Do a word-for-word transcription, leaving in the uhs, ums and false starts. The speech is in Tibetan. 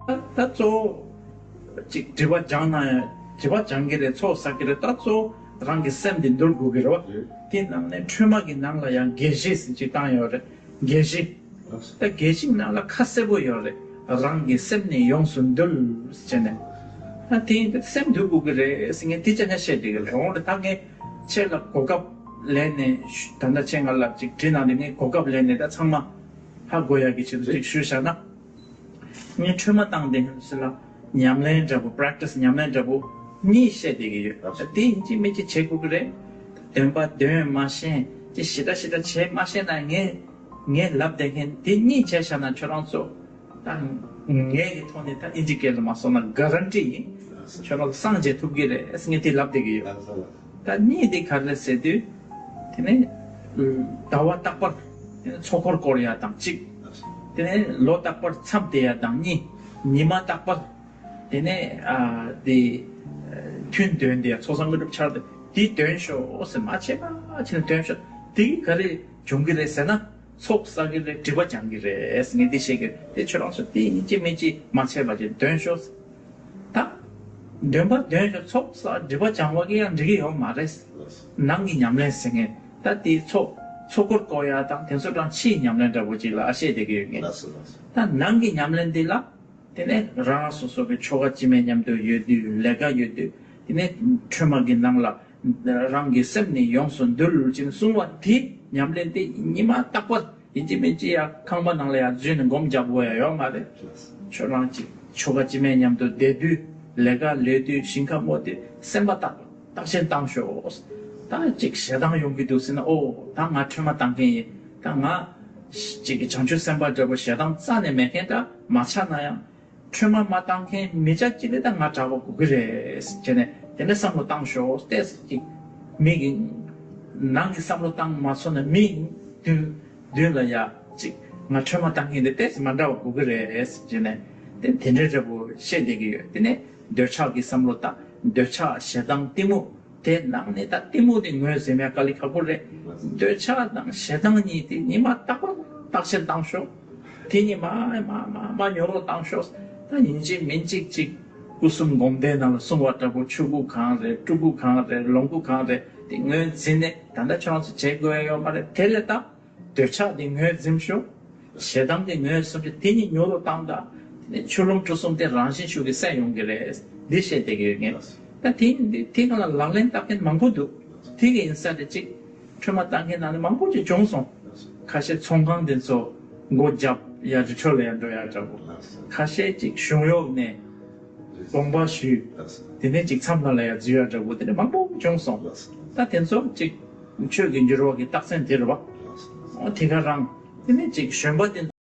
ད་གཙོ་བོ་ཅིག་སྒྲིབ་པ་སྦྱང་ན་ཡང་སྒྲིབ་པ་སྦྱང་གི་རེད། ཚོགས་བསགས་ཀྱི་རེད། ད་གཙོ་བོ་རང་གི་སེམས་དེ་འདུལ་དགོས་ཀྱི་རེད་བ། རེད། དེ་ནང་ནས་འཕྲོས་མ་གི་ནང་ལ་ཡང་དགེ་བཞི་ཟེར་ཅིག་བཏང་ཡོད་རེད། དགེ་བཞི། ད་དགེ་བཞི་ནང་ལ་ཁ་གསལ་པོ་ཡོད་རེད། རང་གི་སེམས་ནི་ཡོངས་སུ་འདུལ་ཟེར་ནས། ད་དེ་སེམས་འདུལ་དགོས་ཀྱི་རེད་ཟེར་ངས་དེ་ཅག་ནས་བཤད་བསྡད་ཀྱི་རེད། འོང་རེད། ད་ངས་ཁྱེད་ལ་གོ་སྐབས་ལེན་ནས་ད་ལྟ་ཁྱེད་ང་ལ་ཅིག་དྲིས་གནང་དེ་ངས་གོ་སྐབས་ལེན་ནས་ད་ཚང་མ་ཧ་གོ་ཡག་གི་ཆེད་དུ་ཅིག་ཞུས་བཞག་ན། ངས་འཕྲོས་མ་བཏང་དེ་ཟེར་ལ་ཉམས་ལེན་འདྲ་པོ་practice ཉམས་ལེན་འདྲ་པོ་གཉིས་བཤད་བསྡད་ཀྱི་ཡོད། དེ་ཡིན་གཅིག་མིན་གཅིག་བྱེད་དགོས་ཀྱི་རེད། འདོན་པ་འདོན་མ་ཤེས་ཅི་ཞེ་དྲག་ཞེ་དྲག་བྱེད་མ་ཤེས་ན་ངས་ངས་ལབ་བསྡད་མཁན་དེ་གཉིས་བྱས་བཞག་ན་ཁྱོད་རང་ཚོ་ད་ངས་ཀྱི་ཐོག་ནས་ད་ཨིན་ཇི་སྐད་ལ་མ་སོང་ན་ག་རན་ཊི་ཡིན། ཁྱོད་རང་ཚོ་སངས་རྒྱས་ཐུབ་ཀྱི་རེད་ངས་དེ་ལབ་བསྡད་ཀྱི་ཡོད། ད་གཉིས་དེ་ག་རེ་ཟེར་དུས། དེ་ནས་ཟླ་བ་རྟག་པར་ཚོགས་འཁོར་བསྐོར་ཡ་དང་གཅིག་དེ་ནས་ལོ་རྟག་པར་མཚམས་བསྡད་ཡ་དང་གཉིས། ཉི་མ་རྟག་པར་དེ་ནས་ཨ་དེ་ཐུན་འདོན་དེ་ཚོགས་བསགས་དངོས་གྲུབ་འཆར་དེ་དེ་འདོན་ཤོག་ཟེར། མ་བྱས་པ་བྱས་ནས་འདོན་ཤོག་དེ་ག་རེ་འབྱུང་གི་རེད་ཟེར་ན། ཚོགས་བསགས་ཀྱི་རེད། སྒྲིབ་པ་སྦྱང་གི་རེད་ངས་འདི་བཤད་ཀྱི་རེད། དེ་ཁྱོད་རང་ཚོ་དེ་ཡིན་གཅིག་མིན་གཅིག་མ་བྱས་པ་ཅིག་འདོན་ཤོག་ད་འདོན་པ་འདོན་ཤོག་ཚོགས་བསགས་སྒྲིབ་པ་སྦྱང་བ་གི་ཡང་འགྲིག་གི་ཡོད་མ་རེད། ནང་གི་ཉམས་ལེན་ཟེར་མཁན་ད་དེ་ཚོགས་ཚོགས་འཁོར་བསྐོར་ཡ་དང་དེ་ཚོ་དང་ཕྱིའི་ཉམས་ལེན་འདྲ་པོ་ཅིག་ལ་ཨ་བཤད་བསྡད་ཀྱི་ཡོད་ངས། ད་ནང་གི་ཉམས་ལེན་འདི་ལ། དེ་ནས་རང་རང་སོ་སོ་གི་ཆོ་ག་སྤྱི་མེད་མཉམ་དུ་ཡོད་དུས་ལས་ཀ་ཡོད་དུས་དེ་ནས་འཕྲོས་མ་གི་ནང་ལ་རང་གི་སེམས་ནི་ཡོངས་སུ་འདུལ་ཅིང་གསུང་བ་དེ་ཉམས་ལེན་དེ་ཉི་མ་རྟག་པར་ཡིན་གཅིག་མིན་གཅིག་ཡ་ཁང་པ་ནང་ལ་ཡ་འཛུལ་ནས་སྒོམ་རྒྱབ་དགོས་ཡ་ཡོད་མ་རེད། ཁྱོད་རང་གཅིག་ཆོ་ག་སྤྱི་མེད་མཉམ་དུ་བསྡད་དུས་ལས་ཀ་ལས་དུས་ཞིང་ཁ་རྨོ་དུས་སེམས་པ་རྟག་པར་བརྟག་དཔྱད་བཏང་ཤོག་ད་གཅིག་ཞེ་སྡང་ཡོང་གི་འདུག་ཟེར་ན་ཨོ་ད་ང་འཕྲོས་མ་བཏང་མཁན་ཡིན། ད་ང་གཅིག་གི་བྱང་ཆུབ་སེམས་དཔའ་འདྲ་པོ་ཞེ་སྡང་རྩ་ནས་མེད་མཁན་འདྲ་མ་ཆགས་ན་ཡང་། འཕྲོས་མ་མ་བཏང་མཁན་མི་ཅག་གཅིག་ལ་ད་ང་དྲག་པོ་དགོས་ཀྱི་རེད་ཟེར་ནས་དེ་ནས་བསམ་བློ་བཏང་ཤོག་ཏོག་ཙམ་ཅིག་མི་གི་ནང་གི་བསམ་བློ་བཏང་མ་ཚར་ན་མི་མདུན་མདུན་ལ་ཡ་ཅིག་ང་འཕྲོས་མ་བཏང་མཁན་དེ་ཏོག་ཙམ་མ་འདྲ་བ་དགོས་ཀྱི་རེད་ཟེར་ནས་དེ་དེ་འདྲའི་འདྲ་པོ་བཤད་བསྡད་ཀྱི་ཡོད། དེ་ནས་འདོད་ཆགས་ཀྱི་བསམ་བློ་བཏང་འདོད་ཆགས་ཞེ་སྡང་གཏི་མུག་དེ་ནང་ནས་ད་གཏི་མུག་དེ་ངོས་ཟིན་ཡ་དཀའ་ལས་ཁག་པོ་རེད། འདོད་ཆགས་དང་ཞེ་སྡང་གཉིས་དེ་ཉི་མ་རྟག་པར་བརྟག་དཔྱད་བཏང་ཤོག་དེ་གཉིས་མ་མ་མ་མ་ཉོ་རོགས་བཏང་ཤོག་ད་ཡིན་གཅིག་མིན་གཅིག་ཅིག་སྐུ་གསུམ་སྒོམ་སྡེ་ནང་ལ་གསུང་བ་ལྟ་བུ་ཆོས་སྐུ་གང་རེད། སྤྲུལ་སྐུ་གང་རེད། ལོངས་སྐུ་གང་རེད། དེ་ངོས་འཛིན་ནས་ད་ལྟ་ཁྱོད་རང་ཚོ་བྱེད་དགོས་ཡ་ཡོད་མ་རེད། དེ་ལས་ད། འདོད་ཆགས་དེ་ངོས་འཛིན་ཤོག་ཞེ་སྡང་དེ་ངོས་འཛིན་ཤོག་དེ་གཉིས་ཉོ་རུ་བཏང་ད། དེ་ནས་ཆོས་ལུང་གྲུ་གསུམ་དེ་རང་བཞིན་ཤུགས་ཀྱིས་སད་ཡོང་གི་རེད། འདི་བཤད་བསྡད་ཀྱི་ཡོད་ངས། ད་དེ་དེ་དེ་ག་ལ་ལག་ལེན་བསྟར་མཁན་མང་པོ་འདུག་དེ་གི་ཡིན་ས་དེ་གཅིག་འཕྲོས་མ་བཏང་མཁན་ནང་ནས་མང་པོ་ཅིག་བྱུང་སོང་། ཁ་ཤས་ཚོང་ཁང་དེ་ཚོ་སྒོ་བརྒྱབ་ཡ་རི་ཁྲོད་ལ་ཡ་འགྲོ་ཡ་འདྲ་པོ། ཁ་ཤས་ཅིག་གཞུང་གཡོག་ནས། དགོངས་པ་ཞུས། དེ་ནས་ཅིག་མཚམས་ལ་ལ་ཡ་འཛུལ་ཡ་འདྲ་པོ་དེ་འདྲ་མང་པོ་བྱུང་སོང་། ད་དེ་ཚོ་ཅིག་ཆོས་ཀྱི་འགྱུར་བ་གི་རྟགས་མཚན་དེ་རེད་བ། འོ་དེ་ག་རང་དེ་ནས་ཅིག་གཞོན་པ་དེ།